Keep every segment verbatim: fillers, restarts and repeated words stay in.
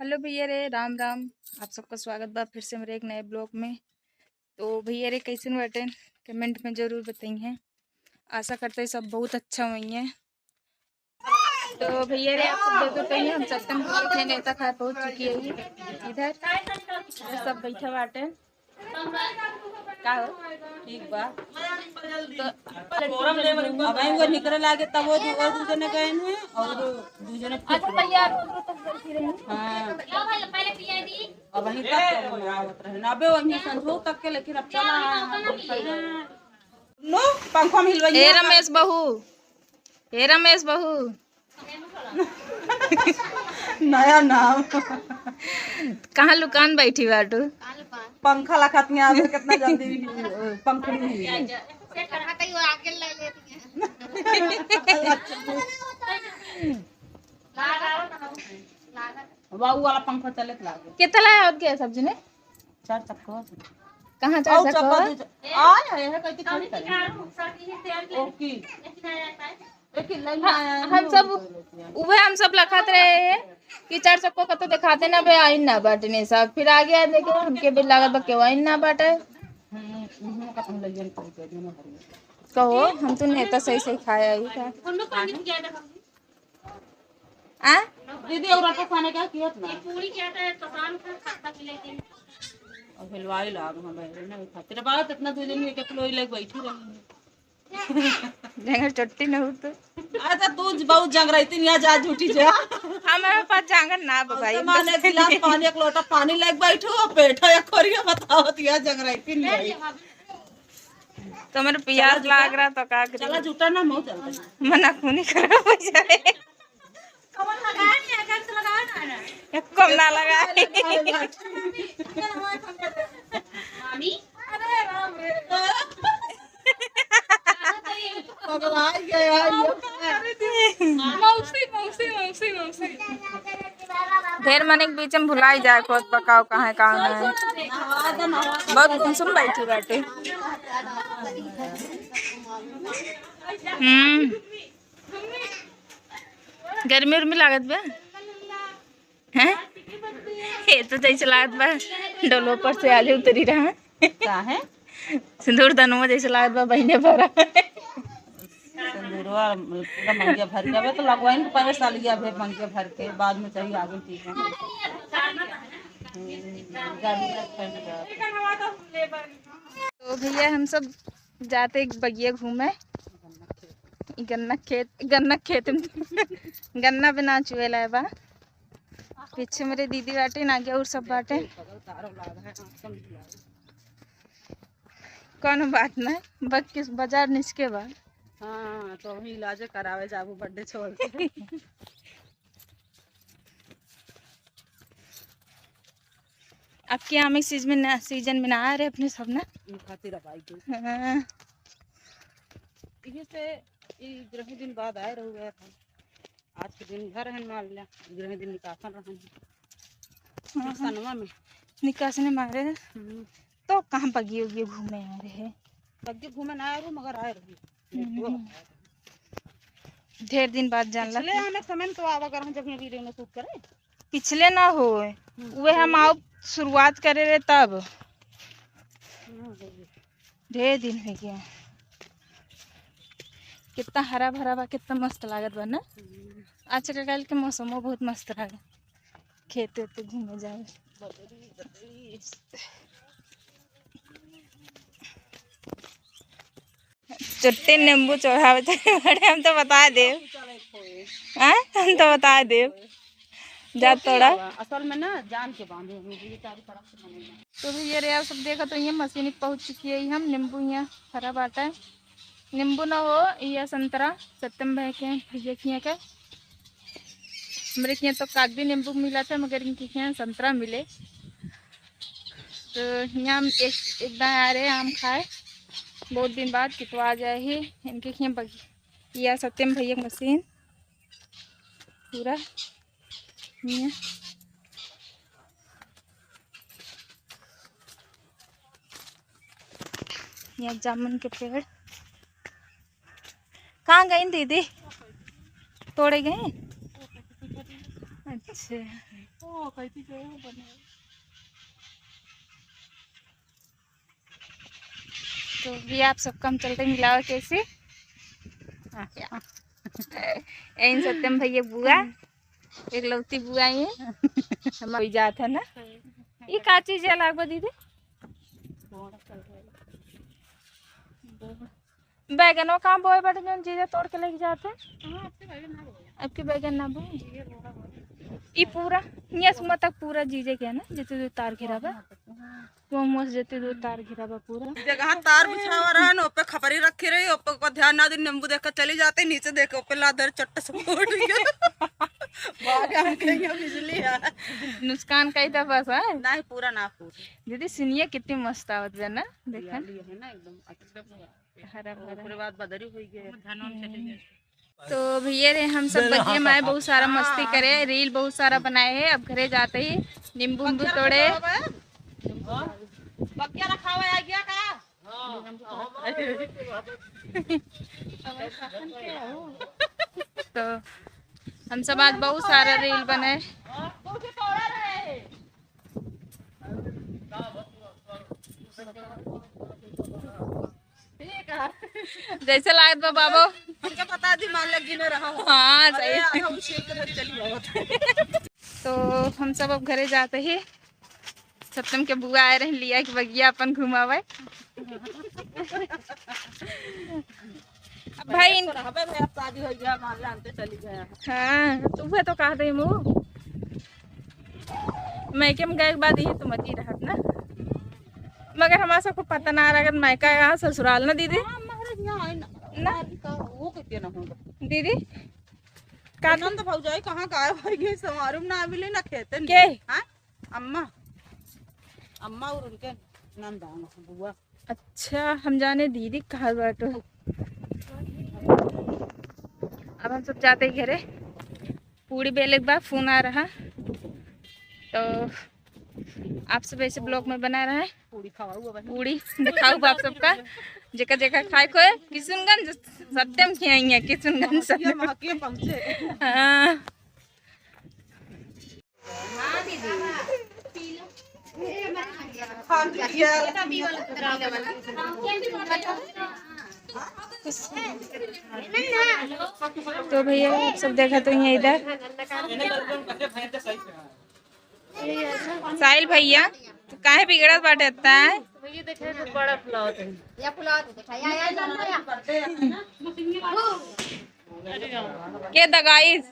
हेलो भैया रे, राम राम। आप सबका स्वागत बा फिर से मेरे एक नए ब्लॉग में। तो भैया रे, कैसन बाटे, कमेंट में जरूर बताइए। आशा करते हैं सब बहुत अच्छा होइए। तो भैया रे, आप सब देखते हैं, हम सत्यम के नेता खाए पहुँच चुकी है इधर। ये सब बैठे बाटे। का हो? ठीक बा। तो अब वो निकले लागे, तब वो दू, वो दू जने गए हैं और दू जने फिर अच्छा, तैयार हो तो तब चलती रही। हाँ। अब वहीं तक तो आवत रहे ना, अबे वहीं संझो तक के, लेकिन अब चला आए हैं। नो, पंखा में हिलवाइए। ए रमेश बहू, ए रमेश बहू। नया नाम। कहाँ लुकान बैठी बाटू? पंखा लखत में आवे, कितना जल्दी पंखुड़ी हुई है। वाह, वो वाला पंखा चले तो लागे। कितना लाया और क्या सब्जी ने? चार चक्का। कहाँ चार और चक्का? चक्का दे, आ, है, है, कहती खड़ी करे। ओके। एक ही लाइन में हाँ, आया है, हम सब, उहे हम सब लखत रहे हैं कि चार चक्का कतो दिखाते ना बे, आइन ना बाटे ने सब। फिर आगे आए देखे, हमके भी लागत बा केहू आइन ना बाटे। हम्म, हम्म, का हम लइयन कर के देना भर में। कहो, हम तो नेता सही सही खाया ही था। आ? दीदी, और आटा खाने का किया था? ये पूरी क्या था? तो शाम को खस्ता खिलाई थी। अब हलवाई लाग हम बैठे ना खातिर बात इतना दो दिन में एक किलो ही लेके बैठी रही। जंगल चट्टी न हो तो। अच्छा, तू ज-, बहुत जंगराइती नहीं, जा झूठी जा। हमारे पास जांगर ना बा भाई। तो माने एक गिलास पानी, एक लोटा पानी लेके बैठो, बैठो, एक खोरिया बताओ, तो यहाँ जंगराइती नहीं है। तो मेरे प्यास लाग रहा तो का करी? चला जूता ना, मऊ चलते हैं। मना खूनी खराब हो जाए। कमल लगाए नहीं, अगर तो लगाए ना, ना। एक कम ना लगाए। मामी? अरे राम रे। पगला गया ये। मौसी, मौसी, मौसी, मौसी। ढेर मने के बीच में भुलाई जाए, खुद पकाओ कहाँ है, कहाँ है। बहुत गुमसुम बैठी बाटे। हम्म। गर्मी उर्मी लागत बा? हैं? ये तो जैसे लागत बा, डोलो पर से आले उतरी रहा। का है? सिंदूर दनुआ जैसे लागत बा, बहिने भरा। सिंदूरवा पूरा मंगिया भर के, अबे तो लगवाइन के पहले सालिया भे मंगिया भर के, बाद में चाहिए आगे, ठीक है। हम्म, गर्मी में ठंड बा। तो भैया, हम सब जाते एक बगिया घूमे। ई गन्ना खेत, गन्ना खेत में गन्ना बिना चुएला बा। पीछे मेरे दीदी बाटे, आगे और सब बाटे। कौनो बात ना, बस किस बाजार निचके बा। हाँ, तो अभी इलाज करावे जाबो birthday छोड़ के। आपके आम के सीज में ना, सीजन में ना आ रहे अपने सब ना? ई खातिर अब आई गई। हाँ। इहे से ई ग्रही दिन बाद आए रहुए। आज के दिन भर रहन मान लिया, ग्रही दिन निकासन रहन। हाँ, हाँ। निकासनवा में। निकासने मारे। हम्म। तो कहाँ बगियो उगियो घूमे आ रहे? बगियो घूमे ना आ रहू, मगर आए रहू। हम्म। ढेर दिन बाद जानला पिछले कि आने समय में तो आवा करहूँ जब ये video में shoot करे। पिछले ना होए, हम्म, उहे हम तो आओ शुरुआत करे रहे तब। हाँ, हाँ। ढेर दिन हो गया। कितना हरा भरा बा, कितना मस्त लागत बा ना। हम्म। आज के कल के मौसमो बहुत मस्त लागत, खेत वेत घूमे जाए। बदरी, बदरी। चुट्टी नींबू चढ़ावे चले बड़े, हम तो बता देब। हाँ, हम तो बता देब। जा तो तोड़ा। असल में ना जान के बांधे हैं, ये चारों तरफ से बने हैं। तो भैया रे, आप सब देखा तो ये मशीन पहुँच चुकी है। हम नींबू यहाँ हरा बाटा है, नींबू ना हो, ये संतरा सत्यम भाई के, भैया के यहाँ के। हमरे के यहाँ तो कागदी नींबू मिला था, मगर इनके यहाँ संतरा मिले। तो यहाँ हम एक, एक दाएँ आ रहे हैं आम खाए, बहुत दिन बाद कितवा जाए ही इनके यहाँ बगी-, या सत्यम भैया के मशीन पूरा यहाँ। यहाँ जामुन के पेड़। कहाँ गई दीदी? तोड़े गई? अच्छा। ओ, कैसी जो है, बने। तो भैया, आप सबका हम चलते मिलावा कैसे? हाँ, क्या? इन सत्यम भैया बुआ, एकलौती बुआ ये। हम कोई जात है ना? ये का चीज है लागबा दीदी? बैगनो कहाँ बोए बाटे जौन जीजा तोड़ के लेके जाते? हाँ, अब के बैगन ना बोए। अब के बैगन ना बोए? ये बोला बोला। ई पूरा, हियाँ से हुआँ तक पूरा जीजे के है ना, जितने दूर तार घिरा बा। हाँ। वो हुआँ से जितने दूर तार घिरा बा पूरा। जगह तार बिछावा रहा न, ओपे खपरी रखी रही, ओपे को ध्यान ना दी, नींबू देख के चली जाते, नीचे देख के ओपे लादर चट्ट से फूट गया। भाग हम कहियो बिजली है। नुकसान कई दफा सा है। नहीं, पूरा ना फूट। दीदी, सिनिया कितनी मस्त आवत बा ना, देखा। हरियाली है ना एकदम, अच्छा। हरा भरा। ओकरे बाद बदरी हुई गए। हम्म। तो भैया रे, हम सब बगिया में बहुत सारा मस्ती करे, रील बहुत सारा बनाए हैं। अब घरे जाते ही नींबू उम्बू तोड़े। बगिया रखा हुआ है, आ गया का? तो हम सब आज बहुत सारा रील बनाए। ठीक है। जैसे लागत बा बाबू। हमके बता दी, मान लग गिने रहा हो। हाँ, अरे, सही। आधा उछल के चली आवत। तो हम सब अब घरे जाते ही। सत्यम के बुआ आए रहे लिया के बगिया अपन घुमावे। अब भाई इन- रहबे भैया, शादी हो गया, मान जानते चली गया। हाँ, तो वह तो कह दे मु। मैके में गए के बाद ये तो मजी रहत ना, मगर हमारा सबको पता ना रहा, मैका यहाँ ससुराल ना दीदी। हाँ, महाराज यहाँ आए ना। ना। अभी का वो कहते ना होगा। दीदी, का ननद भौजाई कहाँ गायब हो गई, समारोह में ना मिले ना खेते के? हाँ? अम्मा, अम्मा और उनके नंद आए हैं, बुआ। अच्छा, हम जाने दीदी कहाँ बाटो। अब हम सब जाते ही घरे। पूड़ी बेले के बाद फोन आ रहा, तो आप सब ऐसे ब्लॉग में बना रहा है। पूड़ी खावा हुआ बनी। पूड़ी दिखाऊ बा आप सबका, जेका जेका खाए को है, किशुनगंज सत्यम खियाई है, किशुनगंज सत्यम। महकिया पहुँचे। हाँ। तो भैया, आप सब देखा तो यहाँ इधर साहिल भैया, तू काहे बिगड़त बाटे इतना? भैया देखे तो बड़ा फुलावत है। या फुलावत है, देखा, या, या, या, या। के दगाइस?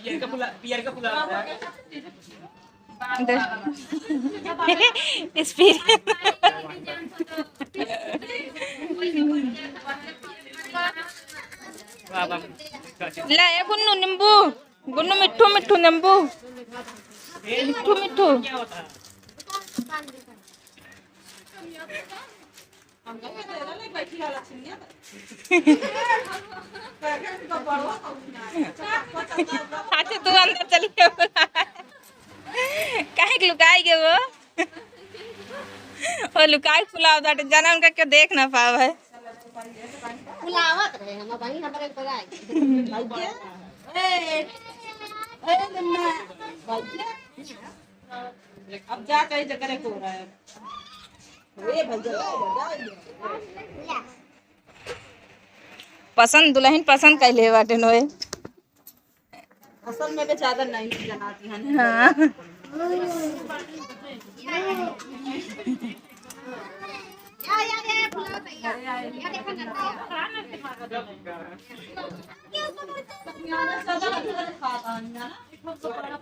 पियर का फुला, पियर का फुला। दे। Experience। वाह, वाह। ला, ए गुन्नू, नींबू। गुन्नू, मिट्ठू, मिट्ठू, नींबू। मिट्ठू, मिट्ठू। अच्छा, तू अंदर चली गयो। काहे के लुकाई गयो वो? वो लुकाई फुलाव बाटे, जाना उनका क्यों देख ना पावे। फुलावत रहे, हम वहीं हमारे पर आए। ए, ए, ए, मम्मा, भैया। अब जा कहीं जकरे को रहा है। ए भैया, जा, जा, जा। पसंद, दुलहिन पसंद कइले बाटे नोए। असल में भी ज्यादा नहीं जनाती है ना। हाँ।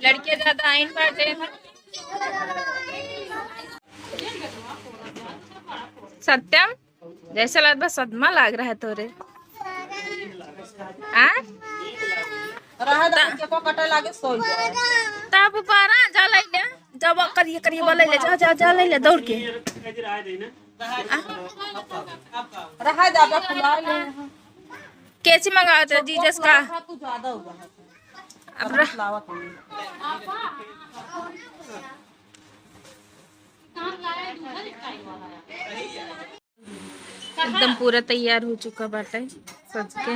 लड़के ज्यादा आइन बाटे। सत्यम, जैसे लगत बा सदमा लाग रहा है तोरे। आ? रहा दा के को कटे लागे सोई। तब पारा जा ले ले, जब करिए करिए बोले ले, जा, जा, जा ले ले दौड़ के। आ? रहा जा बा फुला ले। कैसी मंगावत है जीजस का? तू ज्यादा हुआ है। अब रह- लावत है। एकदम पूरा तैयार हो चुका बाटे सज के।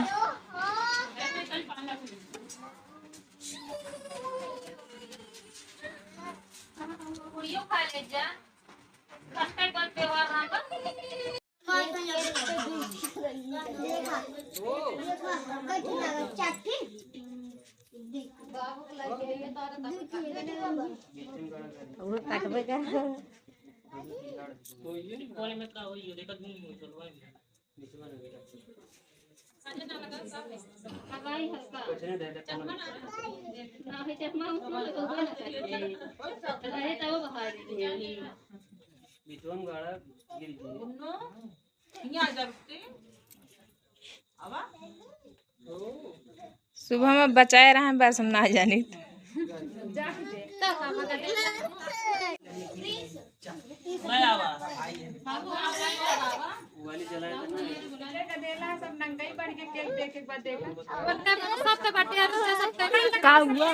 वो तकबे का। सुबह में बचाए रहे, बस हम ना जानी। का हुआ?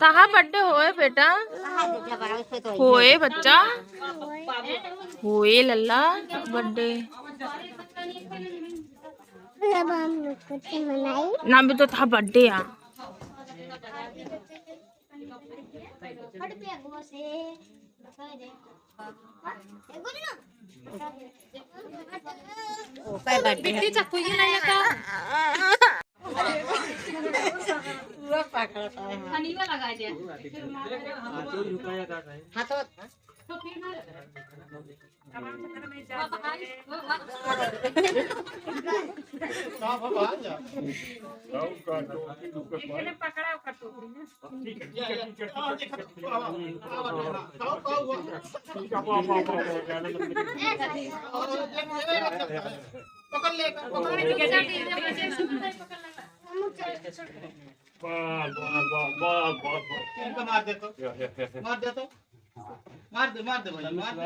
कहाँ birthday होए बेटा? होए बच्चा, होए लल्ला, birthday। अब हम लोग कुछ मनाई। ना भी तो था birthday आ। ओकर birthday। बिट्टी चाकू ये नहीं लगा। पूरा पकड़ा था। हनीवा लगा दे। हाँ तो। पकड़ ले, पकड़ ले। वाह, वाह, वाह, वाह, वाह, वाह। इनका मार दे तो। या, या, या, या। मार दे तो। मार दे, मार दे भाई, मार दे।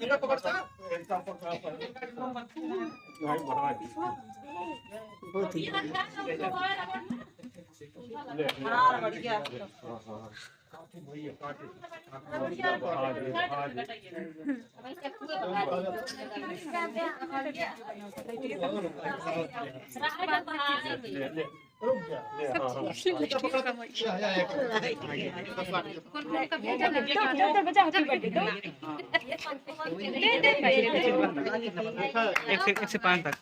इनका पकड़ सा। बहुत ही। हाँ, बढ़िया। एक से, एक से पाँच तक।